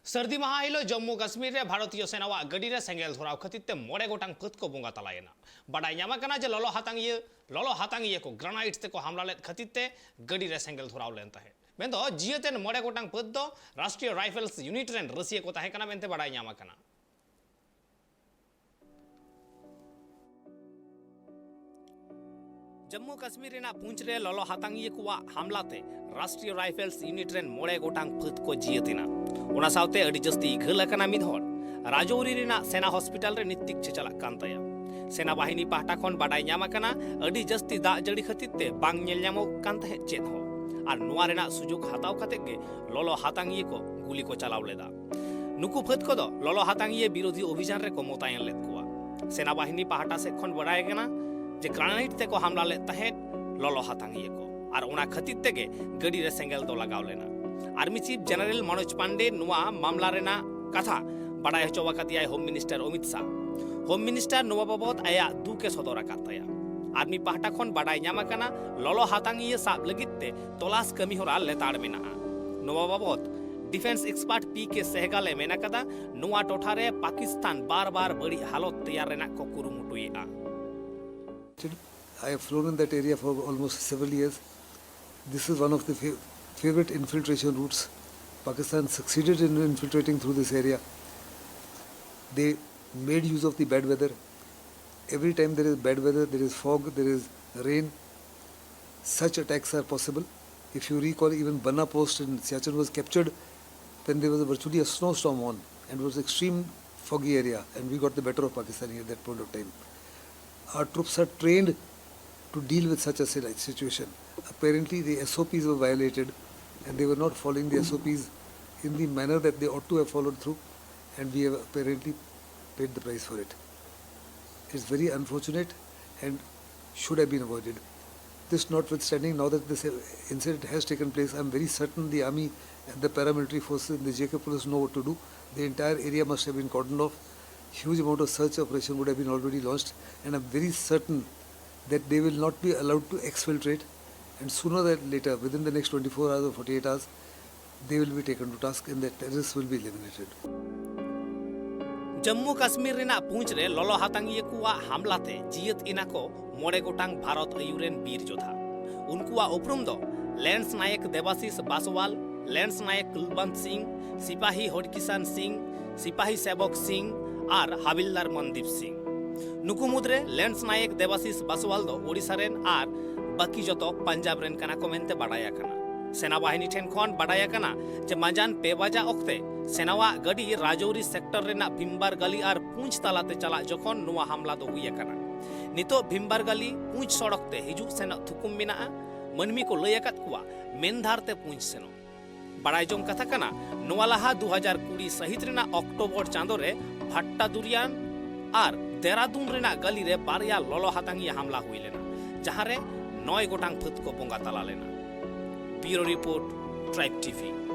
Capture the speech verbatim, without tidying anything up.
ᱥᱟᱹᱨᱫᱤ ᱢᱟᱦᱟ ᱦᱤᱞᱳᱜ ᱡᱚᱢᱢᱩ ᱠᱟᱥᱢᱤᱨ ᱨᱮ ᱵᱷᱟᱨᱚᱛᱤᱭᱚ ᱥᱮᱱᱟᱣᱟᱜ ᱜᱟᱹᱰᱤ ᱨᱮ ᱥᱮᱸᱜᱮᱞ ᱫᱷᱚᱨᱟᱣ ᱠᱷᱟᱹᱛᱤᱨ ᱛᱮ ᱢᱚᱬᱮ ᱜᱚᱴᱟᱝ ᱯᱷᱟᱹᱫ ᱠᱚ ᱵᱚᱸᱜᱟ ᱛᱟᱞᱟᱭᱮᱱᱟ᱾ ᱵᱟᱰᱟᱭ ᱧᱟᱢ ᱟᱠᱟᱱᱟ ᱡᱮ ᱞᱚᱞᱚ ᱦᱟᱛᱟᱝᱤᱭᱟᱹ, ᱞᱚᱞᱚ ᱦᱟᱛᱟᱝᱤᱭᱟᱹ ᱠᱚ ᱜᱨᱟᱱᱟᱭᱤᱴ ᱛᱮᱠᱚ ᱦᱟᱢᱞᱟ ᱞᱮᱫ ᱠᱷᱟᱹᱛᱤᱨ ᱛᱮ ᱜᱟᱹᱰᱤ ᱨᱮ ᱥᱮᱸᱜᱮᱞ ᱫᱷᱚᱨᱟᱣ ᱞᱮᱱ ᱛᱟᱦᱮᱸᱫ᱾ ᱢᱮᱱᱫᱚ ᱡᱤᱭᱟᱹᱛᱮᱱ ᱢᱚᱬᱮ ᱜᱚᱴᱟᱝ ᱯᱷᱟᱹᱫ ᱫᱚ ᱨᱟᱥᱴᱨᱤᱭᱚ ᱨᱟᱭᱯᱷᱮᱞᱥ ᱭᱩᱱᱤᱴ ᱨᱮᱱ ᱨᱟᱹᱥᱤᱭᱟᱹ ᱠᱚ ᱛᱟᱦᱮᱸ ᱠᱟᱱᱟ ᱢᱮᱱᱛᱮ ᱵᱟᱰᱟᱭ ᱧᱟᱢ ᱟᱠᱟᱱᱟ᱾ ᱡᱚᱢᱢᱩ ᱠᱟᱥᱢᱤᱨ ᱨᱮᱱᱟᱜ ᱯᱩᱧᱪ ᱨᱮ ᱞᱚᱞᱚ ᱦᱟᱛᱟᱝᱤᱭᱟᱹ ᱠᱚᱣᱟᱜ ᱦᱟᱢᱞᱟ ᱛᱮ ᱨᱟᱥᱴᱨᱤᱭᱚ ᱨᱟᱭᱯᱷᱮᱞᱥ ᱭᱩᱱᱤᱴ ᱨᱮᱱ ᱢᱚᱬᱮ ᱜᱚᱴᱟᱝ ᱯᱷᱟᱹᱫ ᱠᱚ ᱡᱤᱭᱟᱹᱛ ᱮᱱᱟ᱾ ᱚᱱᱟ ᱥᱟᱶᱛᱮ ᱟᱹᱰᱤ ᱡᱟᱹᱥᱛᱤ ᱜᱷᱟᱹᱞ ᱟᱠᱟᱱᱟ ᱢᱤᱫ ᱦᱚᱲ᱾ ᱨᱟᱡᱳᱨᱤ ᱨᱮᱱᱟᱜ ᱥᱮᱱᱟ ᱦᱚᱥᱯᱤᱴᱟᱞ ᱨᱮ ᱱᱤᱛ ᱪᱤᱠᱤᱛᱥᱟ ᱪᱟᱞᱟᱜ ᱠᱟᱱ ᱛᱟᱭᱟ᱾ ᱥᱮᱱᱟ ᱵᱟᱦᱤᱱᱤ ᱯᱟᱦᱴᱟ ᱠᱷᱚᱱ ᱵᱟᱰᱟᱭ ᱧᱟᱢ ᱟᱠᱟᱱᱟ, ᱟᱹᱰᱤ ᱡᱟᱹᱥᱛᱤ ᱫᱟᱜ ᱡᱟᱹᱲᱤ ᱠᱷᱟᱹᱛᱤᱨ ᱛᱮ ᱵᱟᱝ ᱧᱮᱞ ᱧᱟᱢᱚᱜ ᱠᱟᱱ ᱛᱟᱦᱮᱸᱫ ᱪᱮᱫ ᱦᱚᱸ᱾ ᱟᱨ ᱱᱚᱣᱟ ᱨᱮᱱᱟᱜ ᱥᱩᱡᱳᱜᱽ ᱦᱟᱛᱟᱣ ᱠᱟᱛᱮ ᱜᱮ ᱞᱚᱞᱚ ᱦᱟᱛᱟᱝᱤᱭᱟᱹ ᱠᱚ ᱜᱩᱞᱤ ᱠᱚ ᱪᱟᱞᱟᱣ ᱞᱮᱫᱟ᱾ ᱱᱩᱠᱩ ᱯᱷᱟᱹᱫ ᱠᱚᱫᱚ ᱞᱚᱞᱚ ᱦᱟᱛᱟᱝᱤᱭᱟᱹ ᱵᱤᱨᱳᱫᱷᱤ ᱚᱵᱷᱤᱡᱟᱱ ᱨᱮᱠᱚ ᱢᱚᱛᱟᱭᱮᱱ ᱞᱮᱫ ᱠᱚᱣᱟ᱾ ᱥᱮᱱᱟ ᱵᱟᱦᱤᱱᱤ ᱯᱟᱦᱴᱟ ᱥᱮᱫ ᱠᱷᱚᱱ ᱵᱟᱰᱟᱭ ᱠᱟᱱᱟ ᱡᱮ ᱜᱨᱟᱱᱟᱭᱤᱴ ᱛᱮᱠᱚ ᱦᱟᱢᱞᱟ ᱞᱮᱫ ᱛᱟᱦᱮᱸᱫ ᱞᱚᱞᱚ ᱦᱟᱛᱟᱝᱤᱭᱟᱹ ᱠᱚ, ᱟᱨ ᱚᱱᱟ ᱠᱷᱟᱹᱛᱤᱨ ᱛᱮᱜᱮ ᱜᱟᱹᱰᱤ ᱨᱮ ᱥᱮᱸᱜᱮᱞ ᱫᱚ ᱞᱟᱜᱟᱣ ᱞᱮᱱᱟ᱾ ᱟᱨᱢᱤ ᱪᱤᱯ ᱡᱮᱱᱟᱨᱮᱞ ᱢᱚᱱᱳᱡᱽ ᱯᱟᱱᱰᱮ ᱱᱚᱣᱟ ᱢᱟᱢᱞᱟ ᱨᱮᱱᱟᱜ ᱠᱟᱛᱷᱟ ᱵᱟᱰᱟᱭ ᱦᱚᱪᱚ ᱟᱠᱟᱫᱮᱭᱟᱭ ᱦᱳᱢ ᱢᱤᱱᱤᱥᱴᱟᱨ ᱚᱢᱤᱛ ᱥᱟᱦ᱾ ᱦᱳᱢ ᱢᱤᱱᱤᱥᱴᱟᱨ ᱱᱚᱣᱟ ᱵᱟᱵᱚᱛ ᱟᱭᱟᱜ ᱫᱩᱠ ᱮ ᱥᱚᱫᱚᱨ ᱟᱠᱟᱫ ᱛᱟᱭᱟ᱾ ᱟᱨᱢᱤ ᱯᱟᱦᱴᱟ ᱠᱷᱚᱱ ᱵᱟᱰᱟᱭ ᱧᱟᱢ ᱟᱠᱟᱱᱟ, ᱞᱚᱞᱚ ᱦᱟᱛᱟᱝᱤᱭᱟᱹ ᱥᱟᱵ ᱞᱟᱹᱜᱤᱫ ᱛᱮ ᱛᱚᱞᱟᱥ ᱠᱟᱹᱢᱤ ᱦᱚᱨᱟ ᱞᱮᱛᱟᱲ ᱢᱮᱱᱟᱜᱼᱟ᱾ ᱱᱚᱣᱟ ᱵᱟᱵᱚᱛ ᱰᱤᱯᱷᱮᱱᱥ ᱮᱠᱥᱯᱟᱨᱴ ᱯᱤ ᱠᱮ ᱥᱮᱦᱜᱟᱞ ᱮ ᱢᱮᱱ ᱟᱠᱟᱫᱟ, ᱱᱚᱣᱟ ᱴᱚᱴᱷᱟ ᱨᱮ ᱯᱟᱠᱤᱥᱛᱟᱱ ᱵᱟᱨ ᱵᱟᱨ ᱵᱟᱹᱲᱤᱡ ᱦᱟᱞᱚᱛ ᱛᱮᱭᱟᱨ ᱨᱮᱱᱟᱜ ᱠᱚ ᱠᱩᱨᱩᱢᱩᱴᱩᱭᱮᱫᱼᱟ᱾ I have flown in that area for almost several years. This is one of the fa- favorite infiltration routes. Pakistan succeeded in infiltrating through this area. They made use of the bad weather. Every time there is bad weather, there is fog, there is rain, such attacks are possible. If you recall, even Banna post in Siachen was captured when there was virtually a snowstorm on and it was extreme foggy area, and we got the better of Pakistani at that point of time. Our troops are trained to deal with such a si- situation. Apparently, the S O Ps were violated and they were not following the S O Ps in the manner that they ought to have followed through, and we have apparently paid the price for it. It's very unfortunate and should have been avoided. This notwithstanding, now that this incident has taken place, I'm very certain the army and the paramilitary forces and the J K police know what to do. The entire area must have been cordoned off. Huge amount of search operation would have been already launched, and I'm very certain that they will not be allowed to exfiltrate. And sooner or later, within the next twenty-four hours or forty-eight hours, They will be taken to task and the terrorists will be eliminated. Jammu Kashmir ᱨᱮᱱᱟᱜ ᱯᱩᱸᱪ ᱨᱮ ᱞᱚᱞᱚ ᱦᱟᱛᱟᱝᱤᱭᱟᱹ ᱠᱚᱣᱟᱜ ᱦᱟᱢᱞᱟ ᱛᱮ ᱡᱤᱭᱟᱹᱛ ᱮᱱᱟ ᱠᱚ ᱢᱚᱬᱮ ᱜᱚᱴᱟᱝ ᱵᱷᱟᱨᱚᱛ ᱟᱹᱭᱩᱨ ᱨᱮᱱ ᱵᱤᱨ ᱡᱳᱫᱷᱟ᱾ ᱩᱱᱠᱩᱣᱟᱜ ᱩᱯᱨᱩᱢ ᱫᱚ ᱞᱮᱱᱥ ᱱᱟᱭᱮᱠ ᱫᱮᱵᱟᱥᱤᱥ ᱵᱟᱥᱣᱟᱞ, ᱞᱮᱱᱥ ᱱᱟᱭᱮᱠ ᱠᱩᱞᱵᱚᱱᱛ ᱥᱤᱝ, ᱥᱤᱯᱟᱦᱤ ᱦᱚᱰᱠᱤᱥᱟᱱ ᱥᱤᱝ, ᱥᱤᱯᱟᱦᱤ ᱥᱮᱵᱚᱠ ᱥᱤᱝ ᱟᱨ ᱦᱟᱵᱤᱞᱫᱟᱨ ᱢᱚᱱᱫᱤᱯ ᱥᱤᱝ᱾ ᱱᱩᱠᱩ ᱢᱩᱫᱽᱨᱮ ᱞᱮᱱᱥ ᱱᱟᱭᱮᱠ ᱫᱮᱵᱟᱥᱤᱥ ᱵᱟᱥᱣᱟᱞ ᱫᱚ ᱳᱰᱤᱥᱟ ᱨᱮᱱ ᱟᱨ ᱵᱟᱹᱠᱤ ᱡᱚᱛᱚ ᱯᱟᱧᱡᱟᱵ ᱨᱮᱱ ᱠᱟᱱᱟ ᱠᱚ ᱢᱮᱱᱛᱮ ᱵᱟᱰᱟᱭ ᱟᱠᱟᱱᱟ᱾ ᱥᱮᱱᱟ ᱵᱟᱦᱤᱱᱤ ᱴᱷᱮᱱ ᱠᱷᱚᱱ ᱵᱟᱰᱟᱭ ᱟᱠᱟᱱᱟ ᱡᱮ ᱢᱟᱸᱡᱟᱱ ᱯᱮ ᱵᱟᱡᱟ ᱚᱠᱛᱮ ᱥᱮᱱᱟᱣᱟᱜ ᱜᱟᱹᱰᱤ ᱨᱟᱡᱳᱨᱤ ᱥᱮᱠᱴᱚᱨ ᱨᱮᱱᱟᱜ ᱵᱷᱤᱢᱵᱟᱨ ᱜᱟᱞᱤ ᱟᱨ ᱯᱩᱸᱪ ᱛᱟᱞᱟᱛᱮ ᱪᱟᱞᱟᱜ ᱡᱚᱠᱷᱚᱱ ᱱᱚᱣᱟ ᱦᱟᱢᱞᱟ ᱫᱚ ᱦᱩᱭ ᱟᱠᱟᱱᱟ᱾ ᱱᱤᱛᱚᱜ ᱵᱷᱤᱢᱵᱟᱨ ᱜᱟᱞᱤ ᱯᱩᱸᱪ ᱥᱚᱲᱚᱠ ᱛᱮ ᱦᱤᱡᱩᱜ ᱥᱮᱱᱚᱜ ᱛᱷᱩᱠᱩᱢ ᱢᱮᱱᱟᱜᱼᱟ᱾ ᱢᱟᱹᱱᱢᱤ ᱠᱚ ᱞᱟᱹᱭ ᱟᱠᱟᱫ ᱠᱚᱣᱟ ᱢᱮᱱᱫᱷᱟᱨ ᱛᱮ ᱯᱩᱸᱪ ᱥᱮᱱᱚᱜ᱾ ᱵᱟᱲᱟᱭ ᱡᱚᱝ ᱠᱟᱛᱷᱟ ᱠᱟᱱᱟ, ᱱᱚᱣᱟ ᱞᱟᱦᱟ ᱫᱩ ᱦᱟᱡᱟᱨ ᱠᱩᱲᱤ ᱥᱟᱹᱦᱤᱛ ᱨᱮᱱᱟᱜ ᱚᱠᱴᱳᱵᱚᱨ ᱪᱟᱸᱫᱚ ᱨᱮ ᱵᱷᱟᱴᱴᱟ ᱫᱩᱨᱤᱭᱟᱱ ᱟᱨ ᱫᱮᱨᱟᱫᱩᱱ ᱨᱮᱱᱟᱜ ᱜᱟᱹᱞᱤ ᱨᱮ ᱵᱟᱨᱭᱟ ᱞᱚᱞᱚ ᱦᱟᱛᱟᱝᱤᱭᱟᱹ ᱦᱟᱢᱞᱟ ᱦᱩᱭ ᱞᱮᱱᱟ, ᱡᱟᱦᱟᱸ ᱨᱮ ᱱᱚᱭ ᱜᱚᱴᱟᱝ ᱯᱷᱟᱹᱫ ᱠᱚ ᱵᱚᱸᱜᱟ ᱛᱟᱞᱟ ᱞᱮᱱᱟ᱾ ᱵᱤᱭᱩᱨᱳ ᱨᱤᱯᱳᱨᱴ, ᱴᱨᱟᱭᱤᱵᱽ ᱴᱤᱵᱷᱤ᱾